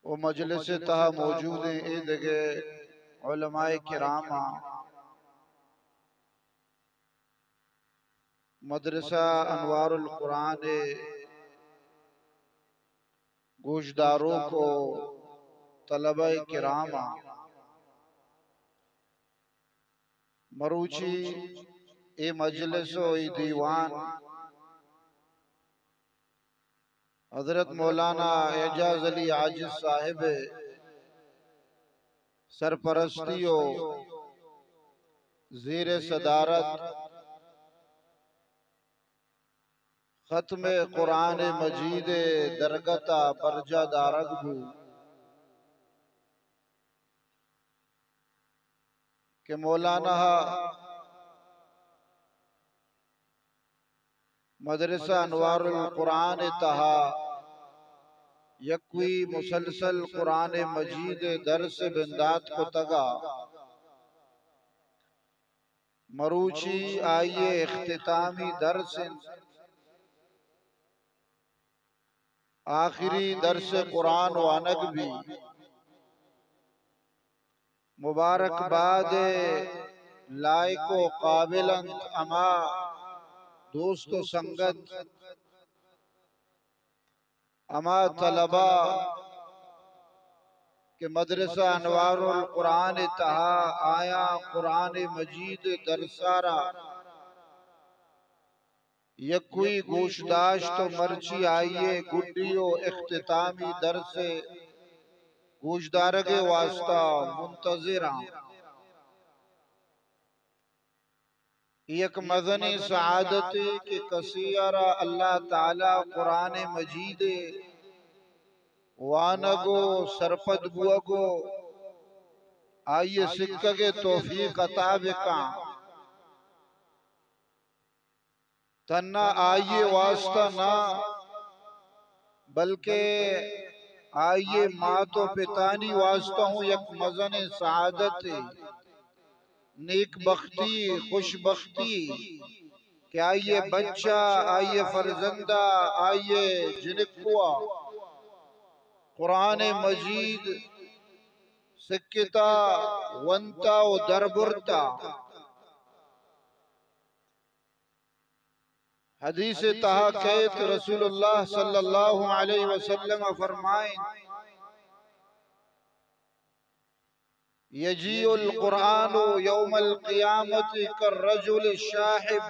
و مجلس ءِ تہا موجودیں اے دگہ علماء کرام آں، مدرسہ انوار القرآن ءِ گوشداروک و طلبہ کرام آں۔ مروچی اے مجلس و اے دیوان حضرت مولانا اعجاز علی عاجز صاحب ءِ سرپرستی و زیر صدارت ختم قرآن مجید ءِ درگت ءَ برجاہ دارگ بوت کہ مولانا مدرسہ انوار القرآن ءِ تہا یکوئی مسلسل قرآن مجید ءِ درس ءِ بندات کتگ ءَ، مروچی آئی ءِ اختتامی درس انت۔ آخری درس قرآن وانگ بیت۔ مبارکباد ءِ لائق و قابل انت ہما دوست و سنگت، ہما طلبہ کہ مدرسہ انوار القرآن ءِ تہا آیاں قرآن مجید ءِ درس ءَ را یکوئی گوش داشت و مرچی آئی ءِ گڈی و اختتامی درس ءِ گوشدارگ ءِ واسطہ منتظر آں۔ اے یک مزنیں سعادتے کہ کسے ءَ را اللہ تعالی قرآن مجید ءِ وانگ و سرپد بوگ و آئی ءِ سکگ ءِ توفیق عطا بکاں۔ تھنا آئی ءِ واسطہ نہ، بلکہ آئی ءِ مات و پتانی واسطہ ہوں یک مزنیں سعادتے، نیک بختی، خوش بختی کہ آئی ءِ بچہ، آئی ءِ فرزندہ، آئی ءِ جنکوا قرآن مجید سکتا، ونتا و دربرتا۔ حدیث ءِ تہا کئیت، رسول اللہ صلی اللہ علیہ وسلم فرمائیں، یجیء القرآن یوم القیامة کالرجل الشاحب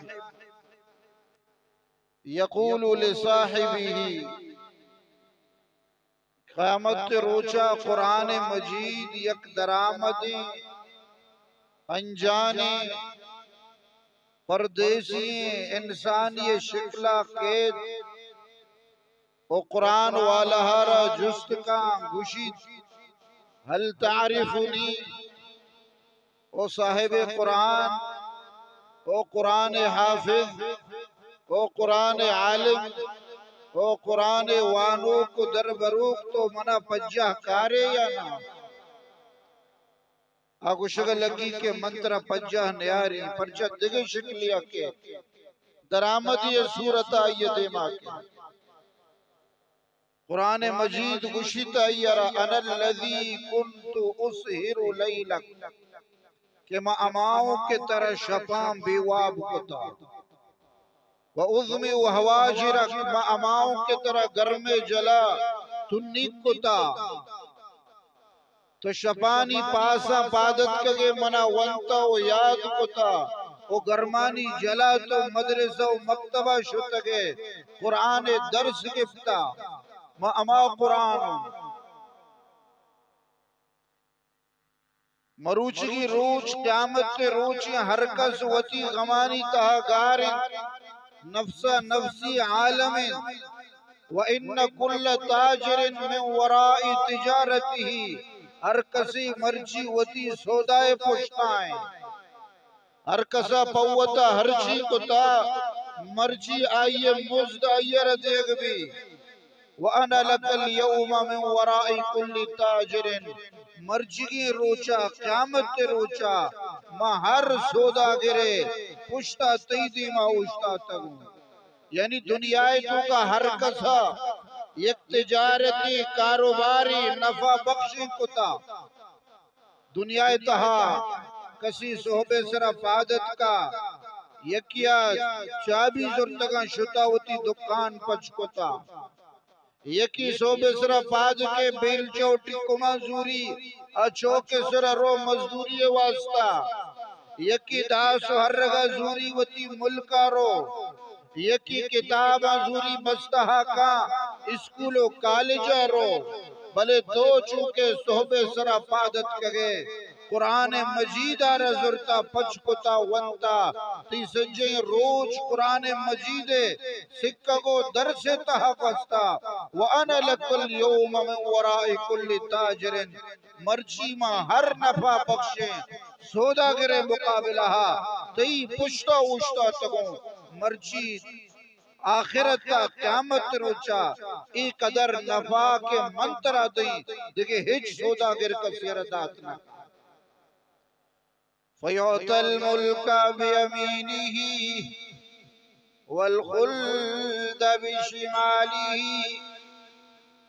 یقول لصاحبه، قیامت ءِ روچا قرآن مجید یک درآمدیں، پنجانیں، پردیسیں انسانی شکلا کیت و قرآن والا را جست کاں، گوشیت، هل تعرفنی؟ او صاحب قرآن، او قرآن حافظ، او قرآن عالم، او قرآن وانوک و دربروک، تو منا پجاہ کارے یا نہ؟ آ گوشگ لگی کہ من ترا پجاہ نیاریں، پرچا دگہ شکلیا کہ درآمدی صورت آئی دیما کہ قرآن مجید گوشیت آئی را، انا الذی کنت اسہر لیلک، کہ ما ہماؤں کہ ترا شپاں بے واب کتا، و اظمئ ہواجرک، ما ہماؤں کہ ترا گرم جلا تنیگ کتا، تو شپانی پاساں پاد اتکگے، منا ونتا و یاد کتا، و گرمانی جلا تو مدرسہ و مکتبا شتگے، قرآن درس گپتا، ما ہما قرآن۔ مروچگی روچ قیامت روچیں، ہر کس وتی غمانی تہا گار انت، نفسا نفسی عالم انت۔ وان کل تاجر من وراء تجارته، ہر کسی مرچی وتی سودائے پشتا انت۔ ہر کسا پہ وتا ہرچی کتا، مرچی آئی مزد آئی را دیگ بی۔ وانا لک الیوم من وراء کل تاجر، مرچیگیں روچا، قیامت روچا، ما ہر سوداگرے پشتا تئی دیما اوشتاتگوں۔ یعنی دنیائے توکا ہر کسا یک تجارتی کاروباری نفع بخشیں کتا۔ دنیا ءِ تہا کسی صحب ءِ سرا پاد اتکا، یکیا چابی زرتگاں شتا وتی دکان پچ کتا۔ یکی صحب ءِ سرا پاد کے بیلچہ و ٹکماں زوری، آ چوک ءِ سرا رو مزدوری ءِ واسطہ۔ یکی داس و ہرگا زوری وتی ملکا رو۔ یکی کتاباں زوری بستہ کاں اسکول و کالجا رو۔ بلے تو چونکہ صحب ءِ سرا پاد اتکگے، قرآن مجید ءَ را زرتا، پچ کتا، ونتا، تئی سجیں روچ قرآن مجید ءِ سکگ و درس ءِ تہا گوستا۔ وانا لک الیوم من وراء کل تاجر، مرچی ما ہر نفع بخشیں سوداگر ءِ مقابلہ ءَ تئی پشتا اوشتاتگوں۔ مرچی آخرت ءَ قیامت روچا اے قدر نفع کہ من ترا دئیں، دگہ ہچ سوداگر کسے ءَ را دات نہ۔ فیعطی الملک بیمینہ والخلد بشمالہ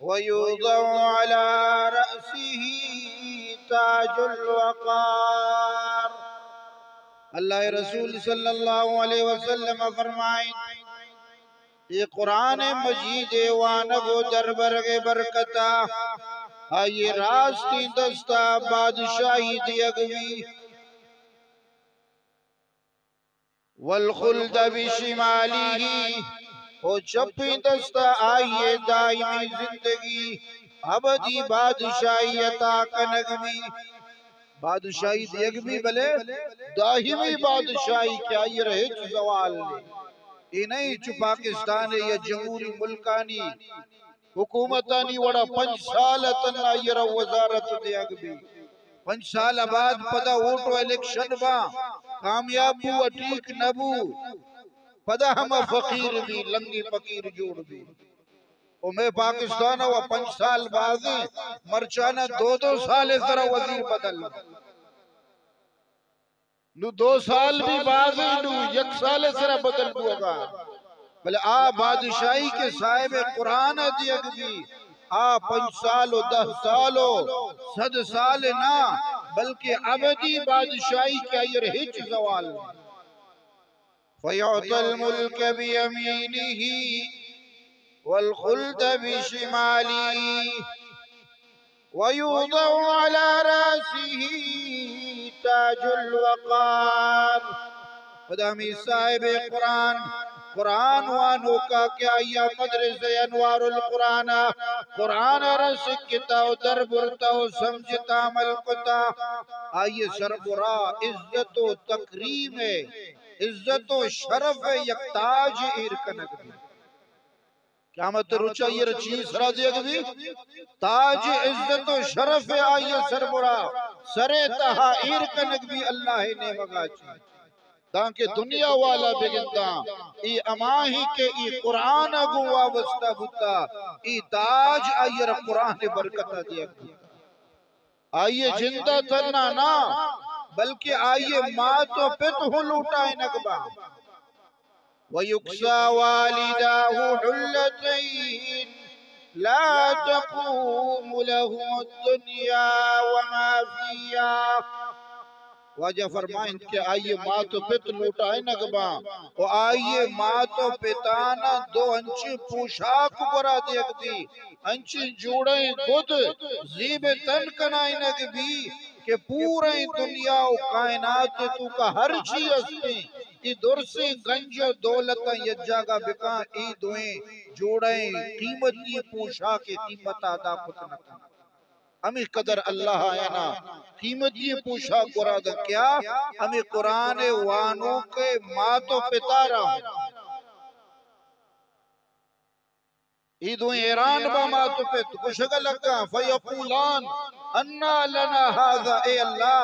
ویوضع علی رأسہ تاج الوقار۔ اللہ ءِ رسول صلی اللہ علیہ وسلم فرمائیں، اے قرآن مجید ءِ وانگ و دربرگ ءِ برکتا آئی ءِ راستیں دستا بادشاہی دیگ بی، والخلد بشمالہ، و چپیں دستا آئی ءِ دائمی زندگی، ابدی بادشاہی عطا کنگ بی۔ بادشاہی دیگ بی، بلے دائمی بادشاہی کہ آئی ءَ را ہچ زوال نہ۔ اے نہ چو پاکستان ءِ یا جمہوری ملکانی حکومتانی وڑا پنچ سال ءَ تہنا آئی ءَ را وزارت دیگ بی۔ پنچ سال ءَ بعد پدا ووٹ و الیکشن با، کامیاب بو و ٹھیک نہ بو، پدا ہما فقیر بی، لنگی فقیر جوڑ بی۔ و مئے پاکستان ءَ و پنچ سال بازیں، مرچانا دو دو سال ءِ سرا وزیر بدل۔ نو دو سال بی بازیں، نو یک سال ءِ سرا بدل بوگا۔ بلے آ بادشاہی کہ صاحب قرآن ءَ دیگ بی، آ پنچ سال و دہ سال و صد سال نہ، بلکہ ابدی بادشاہی کہ آئی ءَ را ہچ زوال نہ۔ فیعطی الملک بیمینہ والخلد بشمالہ ویوضع علی رأسہ تاج الوقار۔ پدا ہمے صاحب قرآن، قرآن وانوکا کہ آئی ءَ مدرسہ انوار القرآن ءَ قرآن ءَ را سکتا و دربرتا و سمجھتا عمل کتا، آئی ءِ سربرا عزت و تکریم ءِ، عزت و شرف ءِ یک تاج ایر کنگ بی۔ قیامت ءِ روچ آئی ءَ را چی سرا دیگ بی؟ تاج عزت و شرف ءِ آئی ءِ سربرا سر ءِ تہا ایر کنگ بی اللہ ءِ نیمگا چی۔ دانکہ دنیا والا بگنداں، اے ہماہی کہ اے قرآن ءَ گوں وابستہ بوتا، اے تاج آئی ءَ را قرآن ءِ برکت ءَ دیگ بوتا۔ آئی ءِ جند ءَ تہنا نہ، بلکہ آئی ءِ مات و پت ہوں لوٹائینگ باں۔ ویکسا والداہ حلتین لا تقوم لهم الدنیا وما فیہا۔ واجہ فرمائنت کہ آئی ءِ مات و پت لوٹائینگ باں و آئی ءِ مات و پتانا دو انچیں پوشاک گورا دیگ بی، انچیں جوڑائیں گد زیب تن کنائینگ بی کہ پورئیں دنیا و کائنات ءِ توکا ہرچی ہستیں، اے درسیں گنج و دولتاں یک جاگہ بکاں، اے دوئیں جوڑائیں قیمتی پوشاک ءِ قیمت ادا کت نہ کنت۔ ہمے قدر اللہ آیانا قیمتی پوشاک گورا دنت۔ کیا؟ ہمے قرآن ءِ وانوک ءِ مات و پتارا۔ اے دوئیں حیران باں مات و پت، گوشگا لگاں، فیقولان انا لنا ھذا، اے اللہ،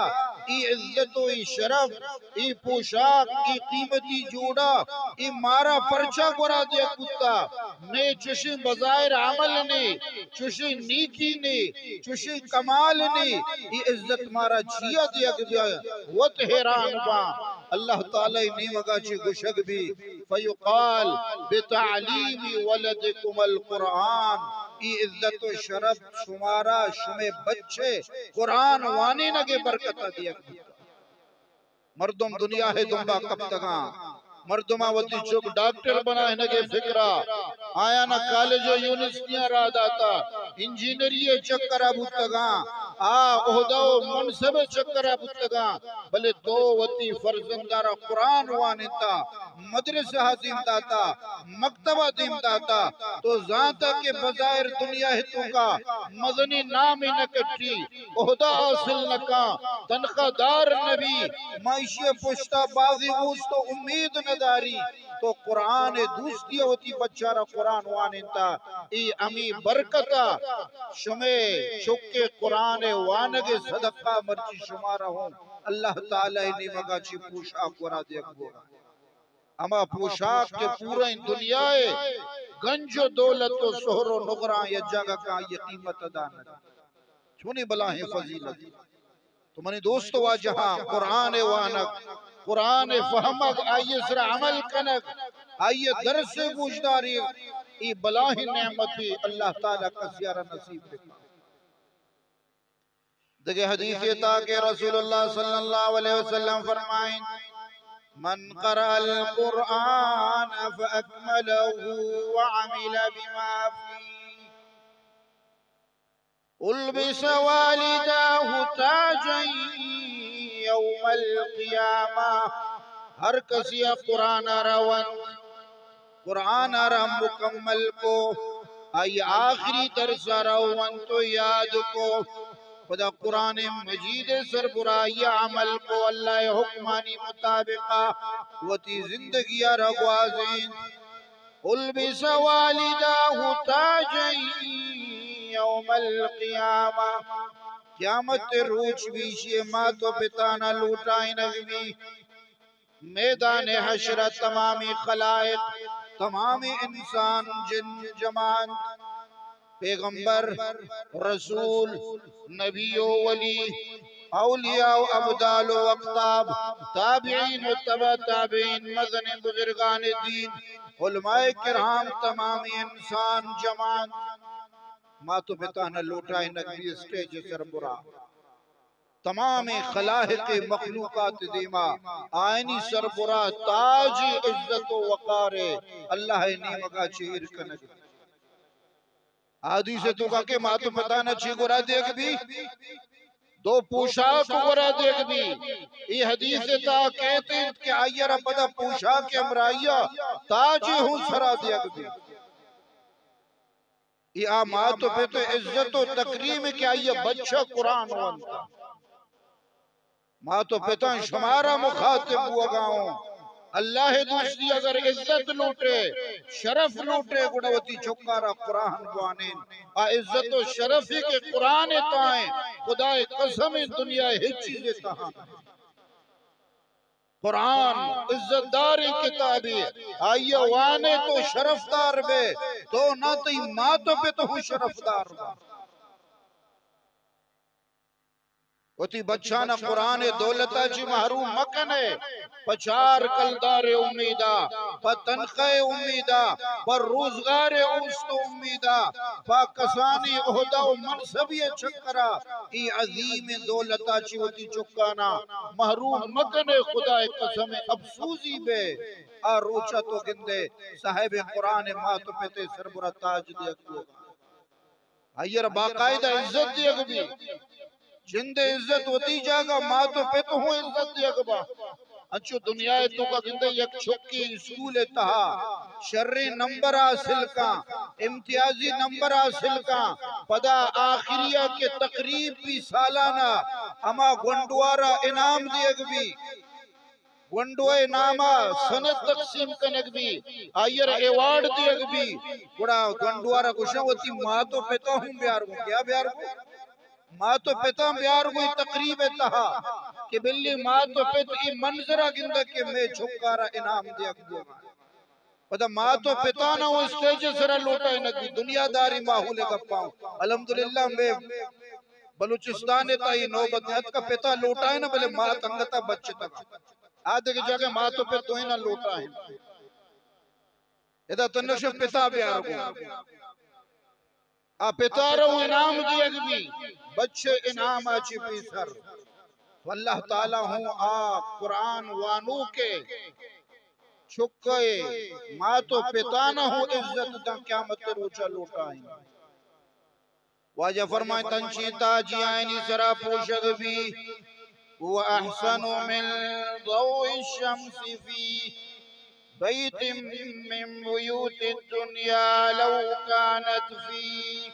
اے عزت و اے شرف، اے پوشاک، اے قیمتی جوڑا، اے مارا پرچا گورا دیگ بوتا؟ مئے چشیں بظاہر عمل نے، چشیں نیکی نے، چشیں کمال نے، اے عزت مارا چیا دیگ بیا؟ وت حیران باں۔ اللہ تعالی نیمگا چی گشگ بی، فیقال بتعلیم ولدکم القرآن، ای عزت و شرف شمارا شمے بچے قرآن وانینگے برکتا دیگ بی۔ مردم دنیا ہے دنبا کپتگاں، مردماں وتی چک ڈاکٹر بنائینگے فکرا، آیانا کالج و یونیورسٹیاں را داتا، انجینئری چکرا بوتگاں، آ عہدہ و منصب چکرا بوتگاں، بلے تو وتی فرزندارا قرآن وانینتا، مدرسہ دیم داتا، مکتبہ دیم داتا، تو زانتا کہ بظاہر دنیا ہے توکا مزنی نامی نہ کٹی، عہدہ حاصل نہ کاں، تنخواہ دار نہ بی، ما ایشی پشتا بازی اوست و امید نہ داری، تو قرآن دوستی وتی بچارا قرآن وانینتا، ای امی برکتا شمے چکے قرآن وانگے صدقہ مرچی شمارا ہوں اللہ تعالی نیمگا چی پوشاک ورا دیگ بوگا۔ ہما پوشاک کہ پوریں دنیا ء گنج و دولت و سہر و نگراں یک جاگہ کاں آئی قیمت ادا نہ۔ چونی بلاہیں فضیلت۔ تو منی دوست واجہاں، قرآن وانگ، قرآن فہمگ، آئی سرا عمل کنگ، آئی درس گوشداری، ای بلاہیں نعمتی اللہ تعالی کسیارا نصیب بکن۔ دگہ حدیث تا کہ رسول اللہ صلی اللہ علیہ وسلم فرمائیں، من قرأ القرآن فأكمله وعمل بما فيه ألبس والداه تاجا يوم القيامة۔ ہر کسی قرآن روان قرآن ء را مکمل کو، آئی آخری درس ء را ونت و یاد کو، پدا قرآن مجید ء سربراہی ء عمل کو، اللہ ء حکمانی مطابق ء وتی زندگی ء را گوازینت۔ البس والداه تاجا یوم القیامہ، قیامت ء روچ بیشی مات و پتانا لوٹائینگ بی۔ میدان حشر ء تمامی خلائق، تمامی انسان، جن، جماعت، پیغمبر، رسول، نبی و ولی، اولیاء و ابدال و اقطاب، تابعین و تبع تابعین، مزنیں بزرگان دین، علماء کرام، تمامی انسان، جماعت، مات و پتانا لوٹائینگ بی اسٹیج سربرا۔ تمام خلائق مخلوقات دیما آئینی سربرا تاج عزت و وقار اللہ نیمگا چیر کنگ۔ حدیث توکا کہ مات و پتانا چی گورا دیگ بی؟ دو پوشاک گورا دیگ بی۔ ای حدیث تا کہتے ہیں کہ آئیے را پدا پوشاک امرائیہ تاج ہوں سرا دیگ بی۔ اے آ مات و پت ء عزت و تکریم کہ آئی ء بچہ قرآن ونت۔ مات و پتاں شمارا مخاطب بوگا اوں۔ اللہ ء دوستی اگر عزت لوٹے، شرف لوٹے، گڑا وتی چکارا قرآن بوانین۔ آ عزت و شرفی کہ قرآن ء تائیں، خدا ء قسم، دنیا ء ہچ چیز ء تہا نہ۔ قرآن عزت داریں کتابے، آئی ء وانے تو شرفدار بے، تو نہ تئی مات و پت ہوں شرفدار بنت۔ وتی بچانا قرآن ء دولتا چی محروم مکنے، پہ چار کلدار ء امیدا، پہ تنخواہ ء امیدا، پہ روزگار ء اوست ء امیدا، پہ کسانی عہدہ و منصبی ء چکرا، ای عظیم دولتا چی وتی چکانا محروم مکنے، خدا ء قسم افسوزی بے۔ آ روچا تو گندے صاحب قرآن مات و پت سربرا تاج دیگ بوگا۔ آئی را باقاعدہ عزت دیگ بی۔ جند عزت وتی جاگہ، مات و پت ہوں عزت دیگ با۔ انچو دنیا ء توکا گندے یک چکے اسکول ء تہا شریں نمبر حاصل کاں، امتیازی نمبر حاصل کاں، پدا آخری ء کہ تقریب بی سالانہ، ہما گونڈوارا انعام دیگ بی، گونڈو ء ناما سند تقسیم کنگ بی، آئی را ایوارڈ دیگ بی، گڑا گونڈوارا گوشاں وتی مات و پتا ہوں بیار گوں، کیا بیار گوں؟ مات و پتاں بیار گوں تقریب ء تہا کہ بلی مات و پت ای منظرا گندگ کہ مے چکارا انعام دیگ بوگا۔ پدا مات و پتاں نہ اوں اسٹیج سرا لوٹائینگ بی، دنیا داری ماحول گپاں۔ الحمدللہ مے بلوچستان ء تہا ای نوبت اتکا پتا لوٹائیناں، بلے مات انگتا بچتگا۔ آ دگہ جاگہ مات و پت دوئیناں لوٹائینت۔ ادا تنشہ پتا بیار گوں۔ آ پتا رو انعام دیگ بی، بچے انعام آ چی پیسر۔ تو اللہ تعالی ہوں آ قرآن وانوکے چکے مات و پتانا ہوں عزت داں، قیامت روچا لوٹائیں۔ واجہ فرمائیں، تنچیں تاجی آئینی سرا پوشگ بی، هو احسن من ضوء الشمس في بيت من بيوت الدنيا لو كانت في۔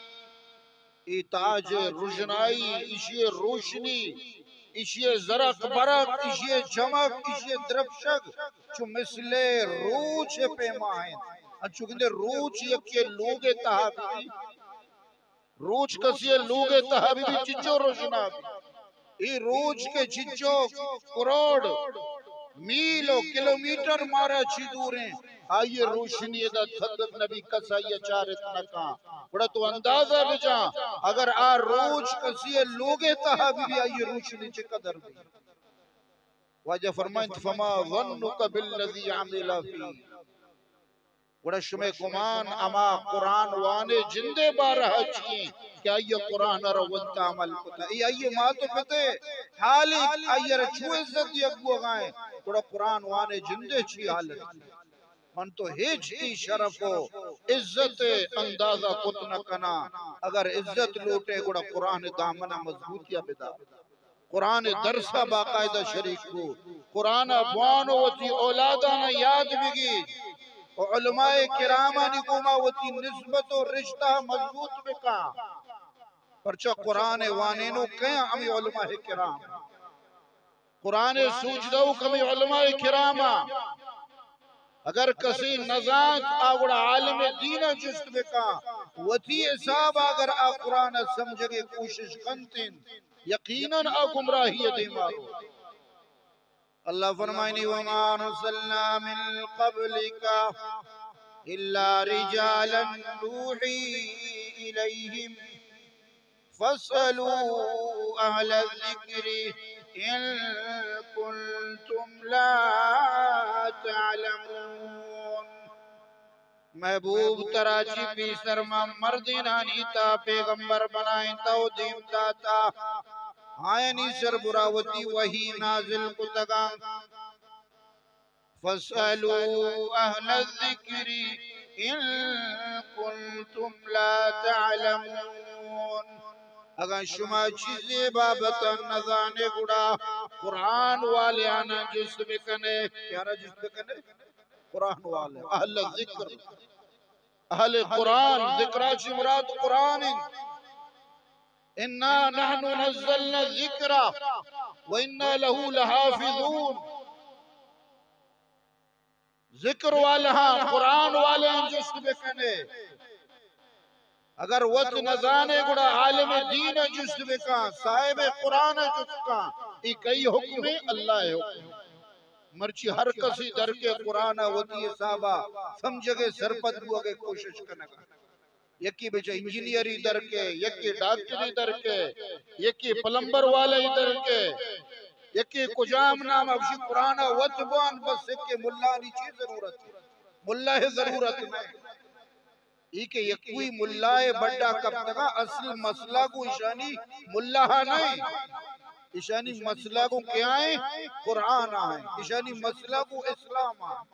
اے تاج رژنائی، ایشی روشنی، ایشی زرق برق، ایشی چمک، ایشی درپشگ چو مثل روچ پیما انت۔ انچو گندے روچ یکے لوگ تہا بی، روچ کسی لوگ تہا بی، چچو روشنا بی۔ اے روچ کہ چچو کروڑ میل و کلومیٹر مارا چی دوریں، آئی روشنی ادا تھدت نبی، کس آئی چارت نکاں۔ گڑا تو اندازہ بجاں، اگر آ روچ کسی لوگ تہا بی، آئی روشنی چقدر بی؟ واجہ فرمائیں، فما ظنك بالذي عمل فيه۔ گڑا شمئے گمان ہما قرآن وانے جندے بارہ چی ایں کہ آئی قرآن ء رونت عمل کتا۔ اے آئی مات و پتے حال ایں، آئی ء را چو عزت دیگ بوگا ایں۔ گڑا قرآن وانے جندے چی حالت؟ من تو ہچ ای شرف و عزت اندازہ کت نہ کناں۔ اگر عزت لوٹے گڑا قرآن دامن ء مضبوطی ء بدار۔ قرآن درس ء باقاعدہ شریک بو، قرآن ء بوان و وتی اولادان ء یاد بگیج و علماء کرامانی گوما وتی نسبت و رشتہ مضبوط بکن۔ پرچا قرآن ء وانینوک کئے؟ ہمے علماء کرام۔ قرآن ء سوجدوک ہمے علماء کرام۔ اگر کسی نزانت، آ گڑا عالم دین ء جست بکن، وتی حساب ء اگر آ قرآن ء سمجھگ ء کوشش کنت انت، یقیناً آ گمراہی ء دیما رو۔ اللہ فرمائنی، وما ارسلنا من قبلك الا رجالا نوحي اليهم فاسألوا اهل الذكر ان كنتم لا تعلمون۔ محبوب، ترا چی پیسر ما مردینانی تا پیغمبر بنائینتا و دیم داتا، آیانی سر برا وتی وحی نازل کتگاں۔ فاسألوا اہل الذکر ان کنتم لا تعلمون۔ اگاں شما چیزے بابت نزانے گڑا قرآن والیانا جست بکنے۔ کیا را جست بکنے؟ قرآن والے، اہل ذکر، اہل قرآن۔ ذکرا چی مراد؟ قرآن انت۔ انا نحن نزلنا الذکر و انا له لحافظون۔ ذکر والہاں، قرآن والہاں جست بکنے۔ اگر وت نزانے گڑا عالم دین ء جست بکاں، صاحب قرآن ء جست کاں، اے کئی حکم ہے؟ اللہ ء حکم۔ مرچی ہر کسی درکے قرآن ء وتی حساب ء سمجھگ ء سرپد بوگ ء کوشش کنگ ء۔ یکے بچہ انجینئری درکے، یکے ڈاکٹری درکے، یکے پلمبر والائی درکے، یکے کجام نام ء گوشی قرآن ء وت بوان، بس یکے ملانی چی ضرورت ہے؟ ملا ء ضرورت نہ۔ ای کہ یکوئی ملا ء بڈا کپتگا، اصل مسئلہ گوں ایشانی ملا ء نہ انت۔ ایشانی مسئلہ گوں کیا انت؟ قرآن ء انت۔ ایشانی مسئلہ گوں اسلام ء انت۔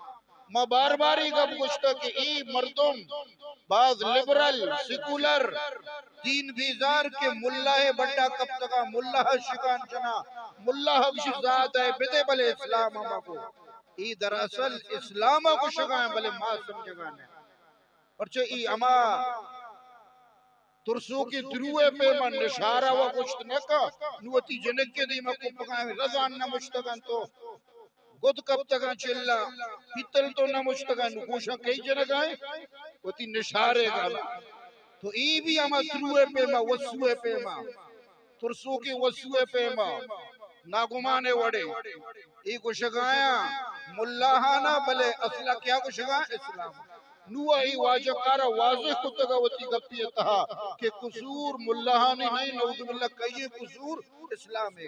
ما بار بار ای گپ گوشتگ کہ ای مردم باز لبرل، سیکولر، دین بیزار کہ ملا ء بڈا کپتگا، ملا ء شگان جنا، ملا ء گوشی زاد ء بدے بلے اسلام ء مگو۔ ای دراصل اسلام ء گوشگا انت بلے ما سمجھگا نہ۔ پرچہ ای ہما ترسوکیں دروہ ء پیما نشارہ و گوشت نہ کن، نوں وتی جنک ء دیما کپگاں رزان نہ مشتگ انت و گد کپتگاں چلا پیتل تو نہ مشتگاں، نوں گوشاں کئی جنگا انت؟ وتی نشارے گالا۔ تو ای بھی ہما دروہ ء پیما، وسو ء پیما، ترسوکیں وسو ء پیما ناگمان ء وڑے اے گوشگایاں ملاہانا، بلے اصلا کیا گوشگا؟ اسلام۔ نوں ای واجہ کارا واضح کتگا وتی گپی ء تہا کہ قصور ملاہانی نہیں، نعوذ باللہ، کئی قصور؟ اسلام ء۔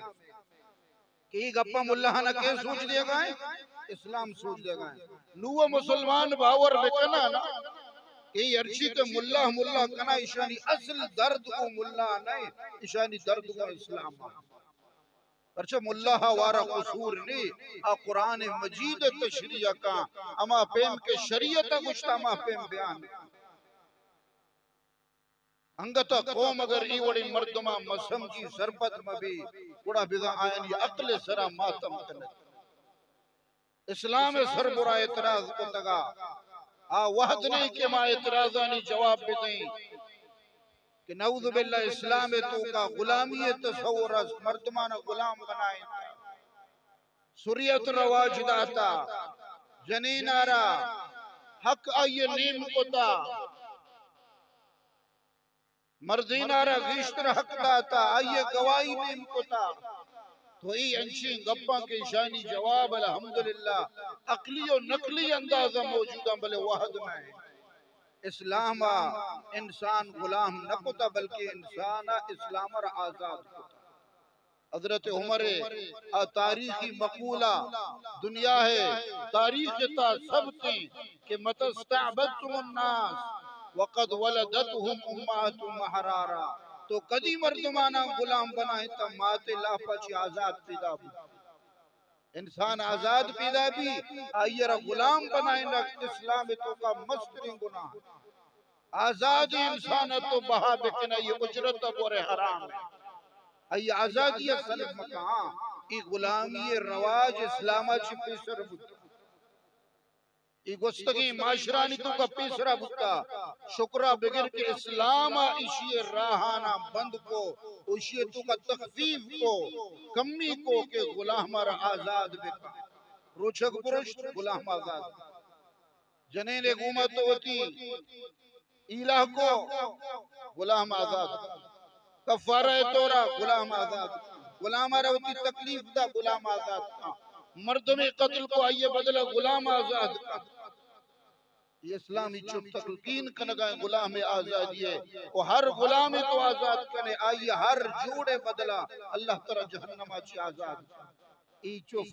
کہ اے گپاں ملاہانا کئے سوج دیگا ایں؟ اسلام سوج دیگا ایں۔ نوں مسلمان باور بکناں نا کہ اے ہرچی کہ ملا ملا کناں، ایشانی اصل درد گوں ملا نہ ایں، ایشانی درد گوں اسلام ایں۔ پرچہ ملا ءَ وارا قصور نی، آ قرآن مجید ءِ تشریح کاں، ہما پیم کہ شریعت ءَ گوشتا ہما پیم بیان۔ انگت ءَ قوم اگر اے وڑیں مردماں مہ سمجھی، سرپد مہ بی، گڑا بزاں آیانی عقل ءِ سرا ماتم کنت۔ اسلام ءِ سربرا اعتراض کتگا، آ وہد نہ ایں کہ ما اعتراضانی جواب بدئیں کہ نعوذ باللہ اسلام ءِ توکا غلامی ءِ تصور است، مردمانا غلام بنائینتا، سریت رواج داتا، جنینارا حق آئی ءَ نیم کتا، مردینارا گیشتر حق داتا، آئی ءَ گواہی نیم کتا۔ تو اے انچیں گپاں کہ ایشانی جواب الحمدللہ عقلی و نقلی انداز ءَ موجود ایں، بلے وہد نہ ایں۔ اسلام ءَ انسان غلام نہ کتا، بلکہ انسان ءَ اسلام ءَ را آزاد کتا۔ حضرت عمر ءِ آ تاریخی مقولہ دنیا ءِ تاریخ ءِ تہا ثبت ایں کہ متى استعبدتم الناس وقد ولدتهم امهاتهم احرارا، تو کدی مردماناں غلام بنائینتا، مات ءِ لاپ ءَ چہ آزاد پیدا بوت۔ انسان آزاد پیدا بی، آئی ءَ را غلام بنائینگ اسلام ءِ توکا مستریں گناہ۔ آزادیں انسان ءَ تو بہا بکن، آئی اجرت ءَ بورے حرام ایں۔ آئی آزادی ءَ سلب مکن۔ ہاں، اے غلامی ءِ رواج اسلام ءَ چہ پیسر بوت۔ اے گوستگیں معاشرانی توکا پیسرا بوتا۔ شکرا بگر کہ اسلام ءَ ایشی ءِ راہاناں بند کو، ایشی ءِ توکا تخفیف کو، کمی کو کہ غلام ءَ را آزاد بکن۔ روچگ برشت، غلام آزاد۔ جنین ءِ گوما تو وتی ایلہ کو، غلام آزاد۔ کفارہ ءِ طورا غلام آزاد۔ غلام ءَ را وتی تکلیف دا، غلام آزاد کن۔ مردمے قتل کو، آئی ءِ بدلہ غلام آزاد کن۔ اے اسلام ءَ چو تلقین کنگا ایں غلام ءِ آزادی ءِ، و ہر غلامے تو آزاد کنے، آئی ءِ ہر جوڑ ءِ بدلہ اللہ ترا جہنم ءَ چہ آزاد کن۔ اے چو